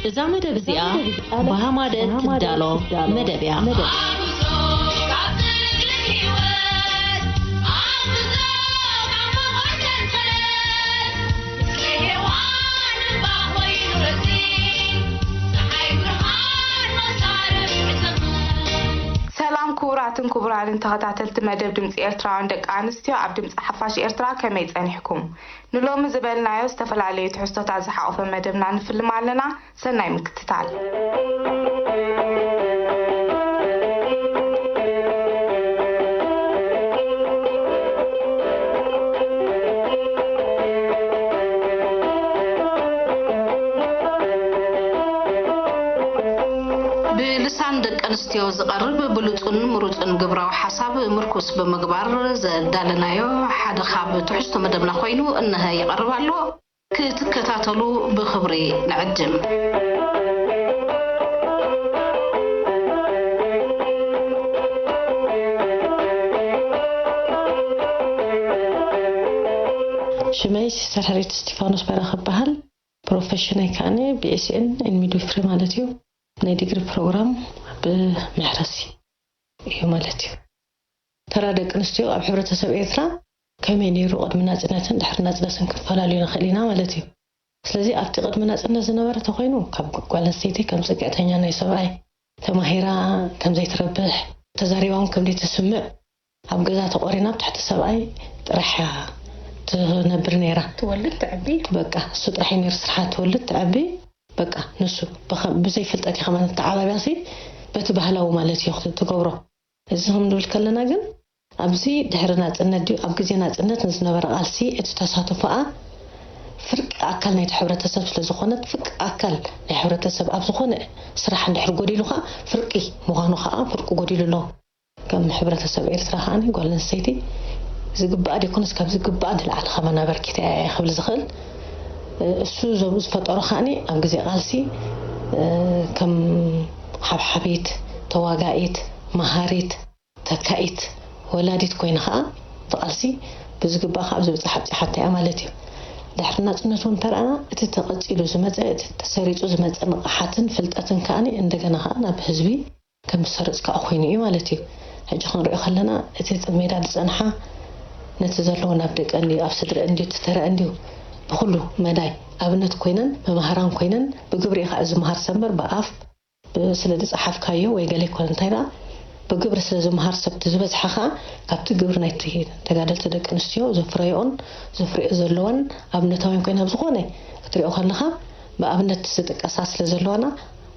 እዛ መደብ እዚኣ ብሃማደ ትዳሎ መደብ እያ። ሰላም ክቡራትን ክቡራንን ተኸታተልቲ መደብ ድምፂ ኤርትራውያን ደቂ ኣንስትዮ ኣብ ድምፂ ሓፋሽ ኤርትራ፣ ከመይ ጸኒሕኩም? ንሎሚ ዝበልናዮ ዝተፈላለዩ ትሕዝቶታት ዝሓቖፈ መደብና ንፍልም ኣለና። ሰናይ ምክትታል። ብልሳን ደቂ ኣንስትዮ ዝቐርብ ብሉጹን ምሩጹን ግብራዊ ሓሳብ ምርኩስ ብምግባር ዘዳለናዮ ሓደ ካብ ትሕዝቶ መደብና ኮይኑ እነሀ ይቐርብ ኣሎ። ክትከታተሉ ብኽብሪ ንዕድም። ሽመይ ሲስተር ሕሪት እስቲፋኖስ በረኸ እበሃል። ፕሮፌሽነይ ከኣኒ ቢ ኤስ ኤን ኢን ሚድዊፍሪ ማለት እዩ። ናይ ዲግሪ ፕሮግራም ኣብ ምሕረሲ እዩ ማለት እዩ። ተራ ደቂ ኣንስትዮ ኣብ ሕብረተሰብ ኤርትራ ከመይ ነይሩ ቅድሚ ናጽነትን ድሕሪ ናጽነትን ክንፈላልዮ ንኽእል ኢና ማለት እዩ። ስለዚ ኣብቲ ቅድሚ ናጽነት ዝነበረ ተኾይኑ ካብ ጓል ኣንስተይቲ ከም ጽግዕተኛ ናይ ሰብኣይ ተማሂራ ከም ዘይትረብሕ ተዛሪባ እውን ከም ዘይትስምዕ ኣብ ገዛ ተቖሪና ኣብ ትሕቲ ሰብኣይ ጥራሕ እያ ትነብር ነይራ። ትወልድ ትዕቢ። በቃ እሱ ጥራሕ እዩ ነይሩ ስርሓ ትወልድ ትዕቢ በቃ ንሱ ብኸ- ብዘይ ፍልጠት እዩ ከማን ተዓባቢያሲ በቲ ባህላዊ ማለት እዩ ትገብሮ። እዚ ከም ንብል ከለና ግን ኣብዚ ድሕሪ ናጽነት ድዩ ኣብ ግዜ ናጽነት ንዝነበረ ቃልሲ እቲ ተሳትፎኣ ፍርቂ ኣካል ናይቲ ሕብረተሰብ ስለ ዝኾነት ፍርቂ ኣካል ናይ ሕብረተሰብ ኣብ ዝኾነ ስራሕ እንድሕር ጎዲሉ ከዓ ፍርቂ ምዃኑ ከዓ ፍርቂ ጎዲሉ ኣሎ። ከም ሕብረተሰብ ኤርትራ ከዓ ጓል ኣንስተይቲ ዝግባኣ ደይኮነስ ካብ ዝግባኣ ንላዕሊ ከማን ኣበርኪታ እያ ክብል ዝኽእል እሱ ዞም ዝፈጠሮ ከዓ ኣብ ግዜ ቃልሲ ከም ሓብሓቢት ተዋጋኢት መሃሪት ተካኢት ወላዲት ኮይና ከዓ እቲ ቃልሲ ብዝግባእ ከዓ ኣብዚ በፅሓ ኣብፂሓታ እያ ማለት እዩ። ድሕሪ ናፅነት እውን እንተረኣና እቲ ተቐፂሉ ዝመፀ እቲ ተሰሪፁ ዝመፀ ንቕሓትን ፍልጠትን ከዓ እንደገና ከዓ ናብ ህዝቢ ከም ዝሰርፅ ከዓ ኮይኑ እዩ ማለት እዩ። ሕጂ ክንሪኦ ከለና እቲ ሜዳ ዝፀንሓ ነቲ ዘለዎ ናብ ደቀን ድዩ ኣብ ስድረአን ድዩ እቲ ተረአን ድዩ ብኩሉ መዳይ ኣብነት ኮይነን መማህራን ኮይነን ብግብሪ እዩ ከዓ ዝመሃር ሰምበር ብኣፍ ስለ ዝጸሓፍካዮ ወይ ገለ ይኮነ እንታይ ደኣ ብግብሪ ስለ ዝመሃር ሰብ እቲ ዝበዝሐ ከኣ ካብቲ ግብሪ ናይቲ ተጋደልቲ ደቂ ኣንስትዮ ዘፍረየኦን ዘፍርዮ ዘለዋን ኣብነታውያን ኮይና ብዝኾነ ክትሪኦ ከለኻ ብኣብነት ዝጥቀሳ ስለ ዘለዋና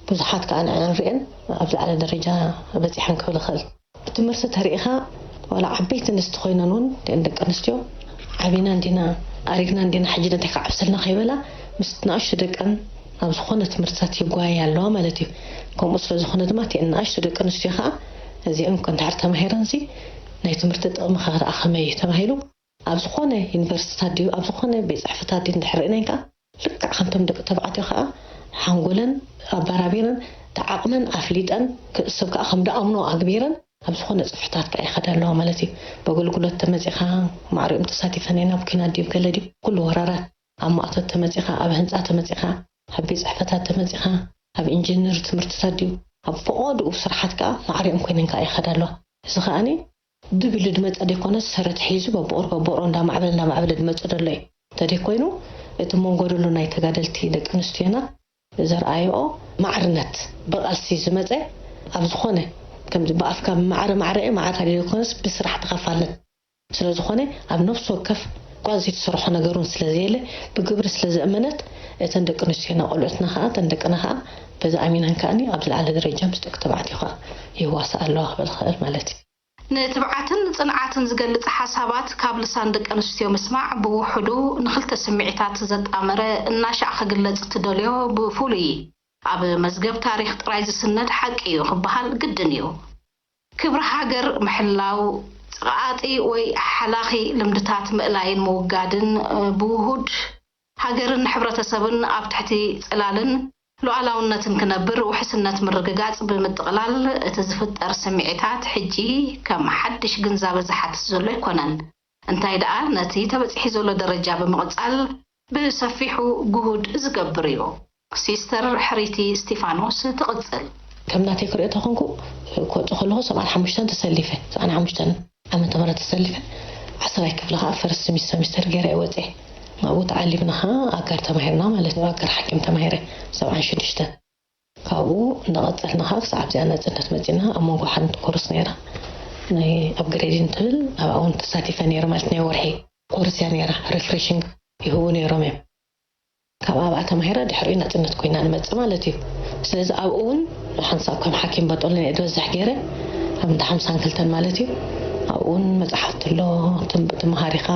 ብዙሓት ከኣ ንዕን ሪኤን ኣብ ዝለዓለ ደረጃ በጺሐን ክብል እኽእል። ብትምህርቲ ተሪኢኻ ዋላ ዓበይቲ ኣንስቲ ኮይነን እውን እተን ደቂ ኣንስትዮ ዓቢና እንዲና ኣሪግና እንዲና ሕጂ ነታይ ክዓብሰልና ከይበላ ምስ ንኣሽቱ ደቀን ኣብ ዝኾነ ትምህርትታት ይጓየያ ኣለዋ ማለት እዩ። ከምኡ ስለ ዝኾነ ድማ እተን ንኣሽቱ ደቂ ኣንስትዮ ከዓ እዚአን እኮ እንድሕር ተማሂረንሲ ናይ ትምህርቲ ጥቕሚ ከዓ ከመይ እዩ ተባሂሉ ኣብ ዝኾነ ዩኒቨርሲቲታት ድዩ ኣብ ዝኾነ ቤት ፅሕፈታት ድዩ እንድሕር ርኢናን ከዓ ልክዕ ከምቶም ደቂ ተባዕትዮ ከዓ ሓንጎለን ኣበራቢረን ተዓቕመን ኣፍሊጠን ሰብ ከዓ ከም ደኣምኖ ኣግቢረን ኣብ ዝኾነ ፅፍሕታት ከዓ ይኸዳ ኣለዋ ማለት እዩ። በገልግሎት ተመፂኻ ማዕሪኦም ተሳቲፈን እየን ኣብ ኲናት ድዩ ገለ ድዩ ኩሉ ወራራት ኣብ ማእቶት ተመፂኻ ኣብ ህንፃ ተመፂኻ ኣብ ቤት ፅሕፈታት ተመፂኻ ኣብ ኢንጂነር ትምህርትታት ድዩ ኣብ ፈቐድኡ ስራሓት ከዓ ማዕሪኦም ኮይነን ከዓ ይኸዳ ኣለዋ። እዚ ከዓኒ ድብ ኢሉ ዝመፀ ዘይኮነስ ሰረት ሒዙ በብቑር በብቑር እንዳማዕበለ እንዳማዕበለ ዝመፅእ ዘሎ እዩ። እንተደይኮይኑ እቲ መንጎ ዘሎ ናይ ተጋደልቲ ደቂ ኣንስትዮና ዘርኣይኦ ማዕርነት ብቓልሲ ዝመፀ ኣብ ዝኾነ ከምዚ ብኣፍካ ብማዕረ ማዕረ እየ ማዕረ ተደይኮነስ ብስራሕ ተኸፋልነት ስለ ዝኾነ ኣብ ነፍሲ ወከፍ ጓል ዘይትሰርሖ ነገር እውን ስለ ዘየለ ብግብሪ ስለ ዘእመነት እተን ደቂ ኣንስትዮና ቆልዑትና ከዓ እተን ደቅና ከዓ በዚ ኣሚነን ከዓኒ ኣብ ዝለዓለ ደረጃ ምስ ደቂ ተባዕትዮ ከዓ ይዋሳእ ኣለዋ ክብል ክእል ማለት እዩ። ንትብዓትን ጽንዓትን ዝገልጽ ሓሳባት ካብ ልሳን ደቂ ኣንስትዮ ምስማዕ ብውሑዱ ንኽልተ ስምዒታት ዘጣመረ እናሻዕ ክግለጽ ትደልዮ ብፍሉይ ኣብ መዝገብ ታሪኽ ጥራይ ዝስነድ ሓቂ እዩ ክበሃል ግድን እዩ። ክብሪ ሃገር ምሕላው፣ ጸቕጢ ወይ ሓላኺ ልምድታት ምእላይን ምውጋድን ብውሁድ ሃገርን ሕብረተሰብን ኣብ ትሕቲ ጽላልን ሉዓላውነትን ክነብር ውሕስነት ምርግጋጽ ብምጥቕላል እቲ ዝፍጠር ስምዒታት ሕጂ ከም ሓድሽ ግንዛበ ዝሓትት ዘሎ ኣይኮነን። እንታይ ደኣ ነቲ ተበጺሒ ዘሎ ደረጃ ብምቕጻል ብሰፊሑ ግሁድ ዝገብር እዩ። ሲስተር ሕሪቲ እስቲፋኖስ ትቕጽል። ከም ናተይ ክሪኦ ተኾንኩ፣ ክወጽእ ከለኹ ሰብዓን ሓሙሽተን ተሰሊፈ፣ ሰብዓን ሓሙሽተን ዓመተ ምህረት ተሰሊፈ። ዓስራይ ክፍሊ ከዓ ፈርስት ሚስ ሰሚስተር ገይረ እየ ወፅየ። ኣብኡ ተዓሊምና ከዓ ኣጋር ተማሂርና ማለት እዩ። ኣጋር ሓኪም ተማሂረ፣ ሰብዓን ሽዱሽተን። ካብኡ እንዳቐፀልና ከዓ ክሳብ ኣብዚኣ ናፅነት መፂና፣ ኣብ መንጎ ሓንቲ ኮርስ ነይራ፣ ናይ ኣፕግሬዲንግ ትብል፣ ኣብኣ እውን ተሳቲፈ ነይረ ማለት፣ ናይ ወርሒ ኮርስ እያ ነይራ። ሪፍሬሽንግ ይህቡ ነይሮም እዮም። ካብ ኣብኣ ተማሂረ ድሕሪኡ ናፅነት ኮይና ንመፅእ ማለት እዩ። ስለዚ ኣብኡ እውን ሓንሳብ ከም ሓኪም በጦልን እየ ዝበዝሕ ገይረ፣ ኣብ እንዳ ሓምሳን ክልተን ማለት እዩ። ኣብኡ እውን መፅሓፍቲ ኣሎ፣ ትም- ትምሃር ኢኻ፣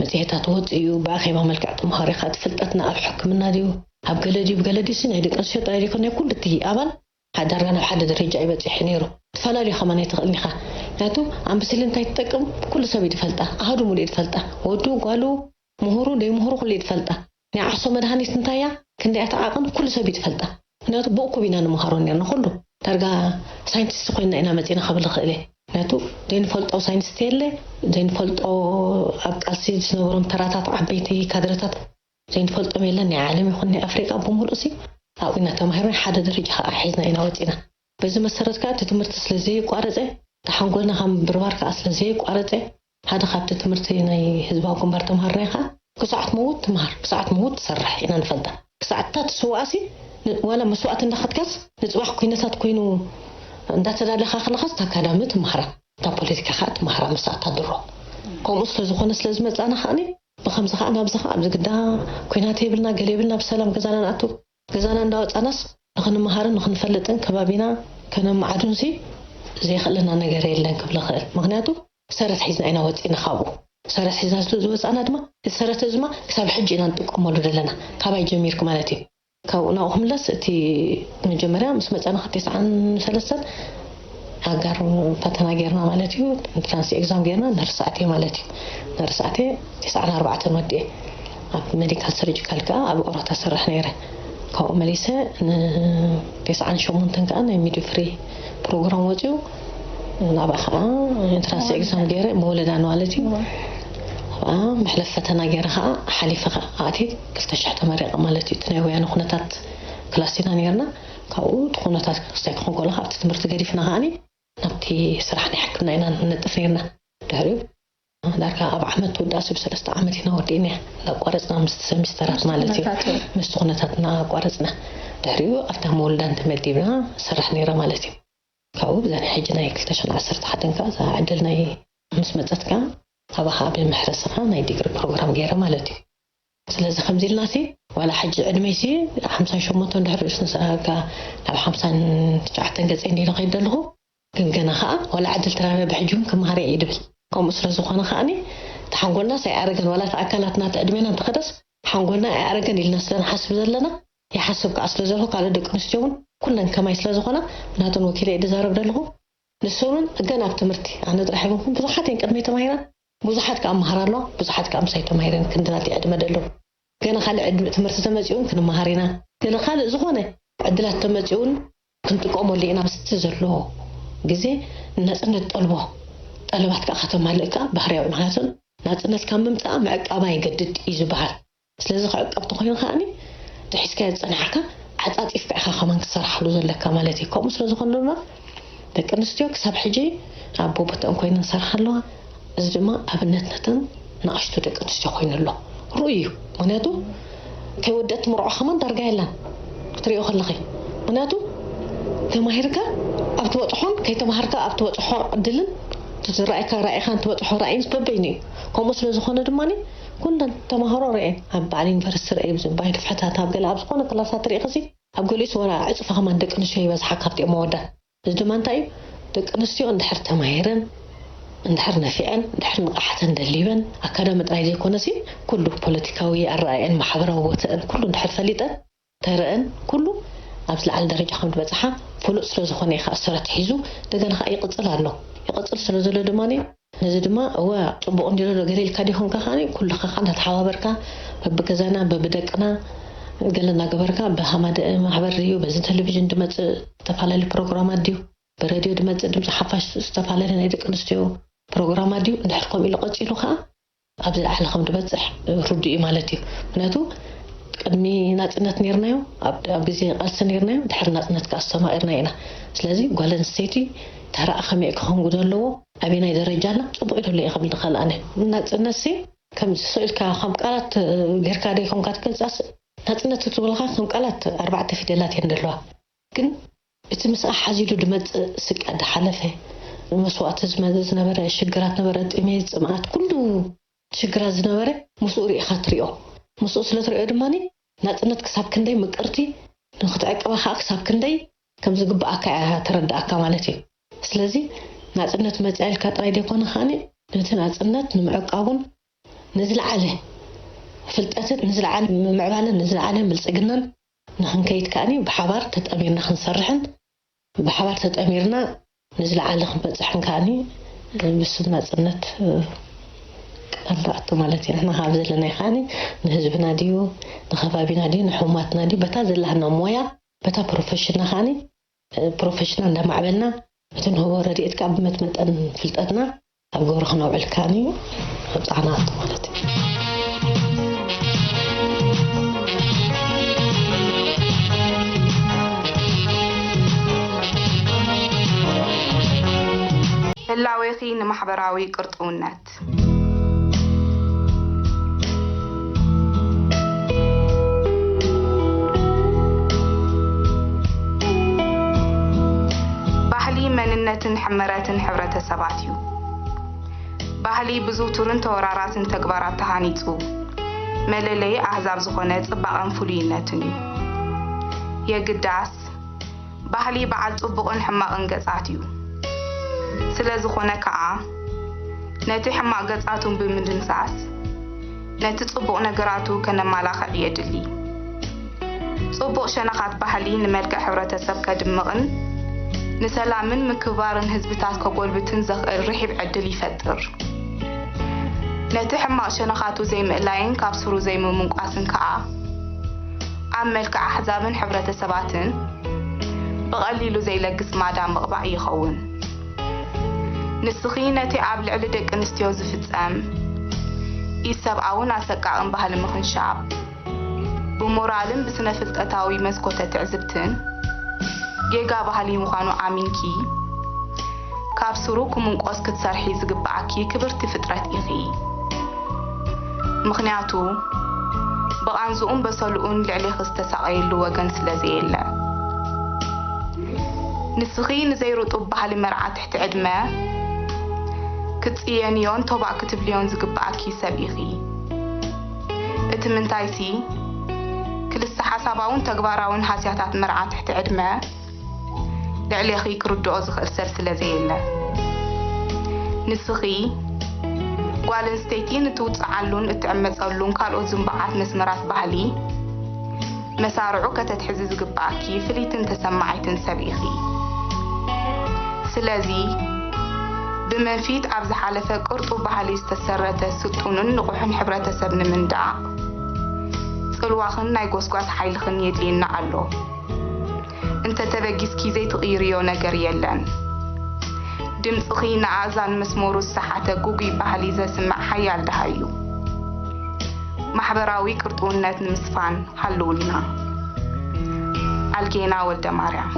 መፅሄታት ወፅእ እዩ፣ ብኣኼባ መልክዕ ትምሃር ኢኻ። እቲ ፍልጠትና ኣብ ሕክምና ድዩ፣ ኣብ ገለ ድዩ፣ ገለ ድዩ፣ ናይ ደቂ ኣንስትዮ ጥራይ ዘይኮነ፣ ኩሉ እቲ ኣባል ሓደ ዳርጋ ናብ ሓደ ደረጃ ይበፅሕ ነይሩ። ትፈላለዩ ከማን ኣይትኽእልን ኢኻ። ምክንያቱ ኣምብስሊ እንታይ ትጠቅም ኩሉ ሰብ እዩ ዝፈልጣ፣ ኣሃዱ ሙሉእ እዩ ዝፈልጣ፣ ወዱ፣ ጓሉ፣ ምሁሩ፣ ደይምሁሩ ኩሉ እዩ ዝፈልጣ። ናይ ዓሶ መድሃኒት እንታይ እያ፣ ክንደይ እያ ትዓቕን ኩሉ ሰብ እዩ ዝፈልጣ። ምክንያቱ ብእኩብ ኢና ንምሃሮ ነርና ኩሉ። ዳርጋ ሳይንቲስት ኮይና ኢና መፂና ክብል ይኽእል እየ። ምክንያቱ ዘይንፈልጦ ሳይንቲስት የለ፣ ዘይንፈልጦ ኣብ ቃልሲ ዝነበሮም ተራታት ዓበይቲ ካድረታት ዘይንፈልጦም የለን። ናይ ዓለም ይኹን ናይ ኣፍሪቃ ብምሉእ ሲ ኣብኡ ኢና ተማሂርና፣ ሓደ ደረጃ ከዓ ሒዝና ኢና ወፂና። በዚ መሰረት ከዓ እቲ ትምህርቲ ስለ ዘየቋረፀ፣ እቲ ሓንጎልና ካብ ምብርባር ከዓ ስለ ዘየቋረፀ፣ ሓደ ካብቲ ትምህርቲ ናይ ህዝባዊ ግንባር ተምሃርናዮ ከዓ ክሳዕ ትመውት ትምሃር፣ ክሳዕ ትመውት ትሰርሕ ኢና ንፈልጣ። ክሳዕ እታ ትስዋኣሲ ን- ዋላ መስዋእቲ እንዳኸድካስ ንፅባሕ ኩነታት ኮይኑ እንዳተዳለኻ ከለኻስ እታ ኣካዳሚ ትምሃራ፣ እታ ፖለቲካ ከዓ ትምሃራ መሳእታ ድሮ። ከምኡ ስለ ዝኾነ ስለ ዝመፃና ከዓኒ ብኸምዚ ከዓ ናብዚ ከዓ ኣብዚ ግዳ ኩናት የብልና ገለ የብልና ብሰላም ገዛና ንኣቱ። ገዛና እንዳወፃናስ ንኽንመሃርን ንኽንፈልጥን ከባቢና ከነመዓዱንሲ ዘየኽእለና ነገር የለን ክብል እኽእል። ምኽንያቱ ሰረት ሒዝና ኢና ወፂና ካብኡ። ሰረት ሒዝና ስለ ዝወፃና ድማ እቲ ሰረት እዚ ድማ ክሳብ ሕጂ ኢና ንጥቀመሉ ዘለና። ካባይ ጀሚርክ ማለት እዩ። ካብኡ ናብኡ ክምለስ እቲ መጀመርያ ምስ መፃና ካብ ተስዓን ሰለስተን ኣጋር ፈተና ጌርና ማለት እዩ። ኢንትራንስ ኤግዛም ጌርና ንርሳዕቴ ማለት እዩ። ንርሳዕቴ ተስዓን ኣርባዕተን ወዲኤ ኣብ ሜዲካል ሰርጂካል ከዓ ኣብ ኦሮታ ሰርሕ ነይረ። ካብኡ መሊሰ ንተስዓን ሸሞንተን ከዓ ናይ ሚድፍሪ ፕሮግራም ወፂኡ ናብኣ ከዓ ኢንትራንስ ኤግዛም ገይረ መወለዳን ማለት እዩ። ኣብኣ መሕለፍ ፈተና ገይረ ከዓ ሓሊፈ ከዓ ኣትየ ክልተ ሽሕ ተመሪቐ ማለት እዩ። እቲ ናይ ወያነ ኩነታት ክላስ ኢና ነይርና። ካብኡ እቲ ኩነታት ክስታይ ክኾን ከሎ ካብቲ ትምህርቲ ገዲፍና ከዓኒ ናብቲ ስራሕ ናይ ሕክምና ኢና ንነጥፍ ነይርና። ድሕሪኡ ዳርጋ ኣብ ዓመት ትውዳእ ሰብ ሰለስተ ዓመት ኢና ወዲእና እንዳቋረፅና ምስቲ ሰሚስተራት ማለት እዩ። ምስቲ ኩነታት እናቋረፅና ድሕሪኡ ኣብታ መወልዳን ተመዲብና ሰርሕ ነይረ ማለት እዩ። ካብኡ ብዛ ናይ ሕጂ ናይ ክልተ ሽሕን ዓሰርተ ሓደን ከዓ እዛ ዕድል ናይ ምስ መፀት ከዓ ኣብኻ ብምሕረስኻ ናይ ዲግሪ ፕሮግራም ገይረ ማለት እዩ። ስለዚ ከምዚ ኢልናሲ ዋላ ሕጂ ዕድመይሲ ሓምሳን ሸሞንተን ድሕሪ ርእሱ ንስራጋ ናብ ሓምሳን ትሽዓተን ገፀ እንዲለ ከይድ ዘለኹ ግን ገና ከዓ ዋላ ዕድል ተራብያ ብሕጂ እውን ክመሃር እየ ድብል። ከምኡ ስለ ዝኾነ ከዓኒ እቲ ሓንጎልናስ ኣይኣረገን ዋላ እቲ ኣካላትና እቲ ዕድሜና እንተኸደስ ሓንጎልና ኣይኣረገን ኢልና ስለ ንሓስብ ዘለና ይሓስብ ከዓ ስለ ዘለኹ ካልኦት ደቂ ኣንስትዮ እውን ኩለን ከማይ ስለ ዝኾና ናተን ወኪለ እየ ድዛረብ ዘለኹ። ንሰን እውን ገና ኣብ ትምህርቲ ኣነ ጥራሕ ይኹን ብዙሓት እየን ቅድመይ ተማሂረን ብዙሓት ከዓ መሃራ ኣለዋ ብዙሓት ከዓ ምሳይ ተማሂረን ክንድናት ዕድመ ደለዉ ገና ካልእ ዕድመ ትምህርቲ ተመፂኡን ክንመሃር ኢና ገለ ካልእ ዝኾነ ዕድላት ተመፂኡን ክንጥቀመሉ ኢና ምስቲ ዘሎ ግዜ ናፅነት ጠልቦ ጠለባት ከዓ ከተማልእ ከዓ ባህርያዊ ምክንያቱን ናፅነት ካብ ምምፃኣ ምዕቃባ ይገድድ እዩ ዝበሃል ስለዚ ክዕቀብ ተኮይኑ ከዓኒ ተሒዝካዮ ዝፀናሕካ ዓፃፂፍካ ኢካ ከማን ክትሰርሓሉ ዘለካ ማለት እዩ ከምኡ ስለዝኮነ ድማ ደቂ ኣንስትዮ ክሳብ ሕጂ ኣብ ቦቦተን ኮይነን ይሰርሓ ኣለዋ እዚ ድማ ኣብነት ነተን ንኣሽቱ ደቂ ኣንስትዮ ኮይኑ ኣሎ ርኡይ እዩ ምክንያቱ ከይወደት ትምርዖ ከማን ዳርጋ የላን ክትሪኦ ከለኺ ምክንያቱ ተማሂርካ ኣብ ትበፅሖን ከይተማሃርካ ኣብ ትበፅሖ ዕድልን ዝረኣየካ ራኢኻን ትበፅሖ ራእይን በበይኑ እዩ ከምኡ ስለ ዝኾነ ድማ ኩለን ተማሃሮ ርኤን ኣብ በዓል ዩኒቨርሲቲ ርኤ ብዝባይ ድፍሕታት ኣብ ገለ ኣብ ዝኾነ ክላሳት ርኢኽሲ ኣብ ገሊኡስ ወላ ዕፅፊ ከማን ደቂ ኣንስትዮ ይበዝሓ ካብቲኦም ኣወዳት እዚ ድማ እንታይ እዩ ደቂ ኣንስትዮ እንድሕር ተማሂረን እንድሕር ነፊዐን እንድሕር ንቕሓተን ደሊበን ኣካዳሚ ጥራይ ዘይኮነሲ ኩሉ ፖለቲካዊ ኣረኣየን ማሕበራዊ ቦተአን ኩሉ እንድሕር ፈሊጠን ተረአን ኩሉ ኣብ ዝለዓለ ደረጃ ከም ዝበፅሓ ፍሉጥ ስለ ዝኾነ እዩ ከዓ ሰረት ሒዙ እንደገና ከዓ ይቕፅል ኣሎ ይቕፅል ስለ ዘሎ ድማ ነዚ ድማ እወ ፅቡቕ እንዲ ዘሎ ገለ ኢልካ ዲኹም ከ ከዓ ኩልኻ ከዓ እንዳተሓባበርካ በብገዛና በብደቅና ገለ እናገበርካ ብሃማደ ማሕበር ድዩ በዚ ቴሌቪዥን ድመፅእ ዝተፈላለዩ ፕሮግራማት ድዩ ብሬድዮ ድመፅእ ድምፂ ሓፋሽ ዝተፈላለዩ ናይ ደቂ ኣንስትዮ ፕሮግራማት ድዩ እንድሕር ከምኡ ኢሉ ቀፂሉ ከዓ ኣብ ዝለዓለ ከም ዝበፅሕ ርዱእ እዩ ማለት እዩ ምክንያቱ ቅድሚ ናጽነት ነርናዮ፣ ኣብ ግዜ ቃልሲ ነርናዮ፣ ድሕሪ ናጽነት ከኣ ኣስተማቒርና ኢና። ስለዚ ጓል ኣንስተይቲ ተራኣ ከመይ ክኸውን ግደ ኣለዎ፣ ኣበናይ ደረጃ ኣላ፣ ጽቡቕ ኢሉ እየ ክብል ዝኽእል ኣነ። ናጽነትሲ ከም ስኢልካ ከም ቃላት ጌርካ ደይኮንካ ትገልጻስ፣ ናጽነት ክትብልካ ከም ቃላት ኣርባዕተ ፊደላት እየን ዘለዋ። ግን እቲ ምስኣ ሓዚሉ ድመጽእ ስቃ ድሓለፈ መስዋእቲ ዝመ- ዝነበረ ሽግራት ነበረ፣ ጥሜት፣ ጽምኣት፣ ኩሉ ሽግራት ዝነበረ ምስኡ ርኢኻ ትሪኦ። ምስኡ ስለ ትሪኦ ድማ ናጽነት ክሳብ ክንደይ ምቅርቲ፣ ንክትዕቅባ ከዓ ክሳብ ክንደይ ከም ዝግብኣካ እያ ተረዳእካ ማለት እዩ። ስለዚ ናጽነት መጽኣ ኢልካ ጥራይ ደይኮነ ከዓኒ ነቲ ናጽነት ንምዕቃቡን ንዝለዓለ ፍልጠትን ንዝለዓለ ምምዕባለን ንዝለዓለ ብልጽግናን ንኽንከይድ ከዓኒ ብሓባር ተጠሚርና ክንሰርሕን ብሓባር ተጠሚርና ንዝለዓለ ክንበጽሕን ከዓኒ ብስም ናጽነት ቃል ንኣቱ ማለት እዩ። ንሕና ካብ ዘለናይ ከዓኒ ንህዝብና ድዩ ንኸባቢና ድዩ ንሕሙማትና ድዩ በታ ዘላህና ሞያ በታ ፕሮፌሽንና ከዓኒ ፕሮፌሽንና እንዳማዕበልና እቲ ንህቦ ረድኤት ከዓ ብመትመጠን ፍልጠትና ኣብ ግብሪ ክነውዕል ከዓኒ ኣብፅዓና ኣቱ ማለት እዩ። ህላዌኺ ንማሕበራዊ ቅርጥውነት። ባህሊ መንነትን ሕመረትን ሕብረተሰባት እዩ። ባህሊ ብዝውቱርን ተወራራስን ተግባራት ተሃኒጹ መለለዪ ኣህዛብ ዝኾነ ጽባቐን ፍሉይነትን እዩ። የግዳስ፣ ባህሊ በዓል ጽቡቕን ሕማቕን ገጻት እዩ። ስለ ዝኾነ ከኣ፣ ነቲ ሕማቕ ገጻቱ ብምድምሳስ፣ ነቲ ጽቡቕ ነገራቱ ከነማላኽዕ የድሊ። ጽቡቕ ሸነኻት ባህሊ ንመልክዕ ሕብረተሰብ ከድምቕን ንሰላምን ምክብባርን ህዝብታት ከጎልብትን ዘኽእል ርሒብ ዕድል ይፈጥር። ነቲ ሕማቕ ሸነኻቱ ዘይምእላይን ካብ ስሩ ዘይምምንቋስን ከኣ፣ ኣብ መልክዕ ኣሕዛብን ሕብረተሰባትን ብቐሊሉ ዘይለግስ ማዳ ምቕባእ ይኸውን። ንስኺ ነቲ ኣብ ልዕሊ ደቂ ኣንስትዮ ዝፍጸም ኢሰብኣውን ኣሰቃቕን ባህሊ ምኽንሻብ፣ ብሞራልን ብስነ-ፍልጠታዊ መስኮተ ትዕዝብትን ጌጋ ባህሊ ምዃኑ ኣሚንኪ፣ ካብ ስሩ ክምንቆስ ክትሰርሒ ዝግብኣኪ ክብርቲ ፍጥረት ኢኺ። ምኽንያቱ፣ ብቓንዝኡን በሰልኡን ልዕሌኺ ዝተሳቐየሉ ወገን ስለ ዘየለ። ንስኺ ንዘይርጡብ ባህሊ መርዓ ትሕቲ ዕድመ ክትጽየንዮን ቶባእ ክትብልዮን ዝግብኣኪ ሰብ ኢኺ። እቲ ምንታይሲ፣ ክልሰ ሓሳባውን ተግባራውን ሃስያታት መርዓ ትሕቲ ዕድመ ልዕሌኺ ክርድኦ ዝኽእል ሰብ ስለ ዘየለ። ንስኺ ጓል ኣንስተይቲ ንትውጽዓሉን እትዕመጸሉን ካልኦት ዝንባዓት መስመራት ባህሊ መሳርዑ ከተትሕዚ ዝግብኣኪ ፍልይትን ተሰማዓይትን ሰብ ኢኺ። ስለዚ፣ ብመንፊት ኣብ ዝሓለፈ ቅርጡው ባህሊ ዝተሰረተ ስጡንን ንቑሕን ሕብረተሰብ ንምንዳእ፣ ጽልዋኽን ናይ ጎስጓስ ሓይልኽን የድልየና ኣሎ። እንተ ተበጊስኪ ዘይትቕይርዮ ነገር የለን። ድምጽኺ ንኣእዛን መስመሩ ዝሰሓተ ግጉይ ባህሊ ዘስምዕ ሓያል ደሃይ እዩ። ማሕበራዊ ቅርጥውነት ንምስፋን ሃልውልና። ኣልጌና ወልደማርያም።